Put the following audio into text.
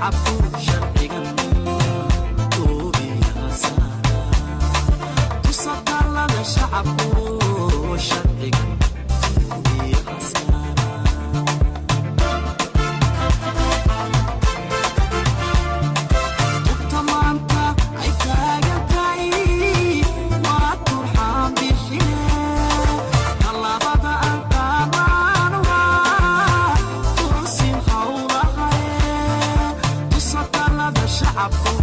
Shacabku sharcigan tuubiyaha saara. Tusatalada shacabku sharcigan tuubiyaha saara. Tubta maanta ay taagan tahay waa turxaan bixine. Tallaabada aan qaadaan waa toosin howlahaye. Tusatalada shacabku.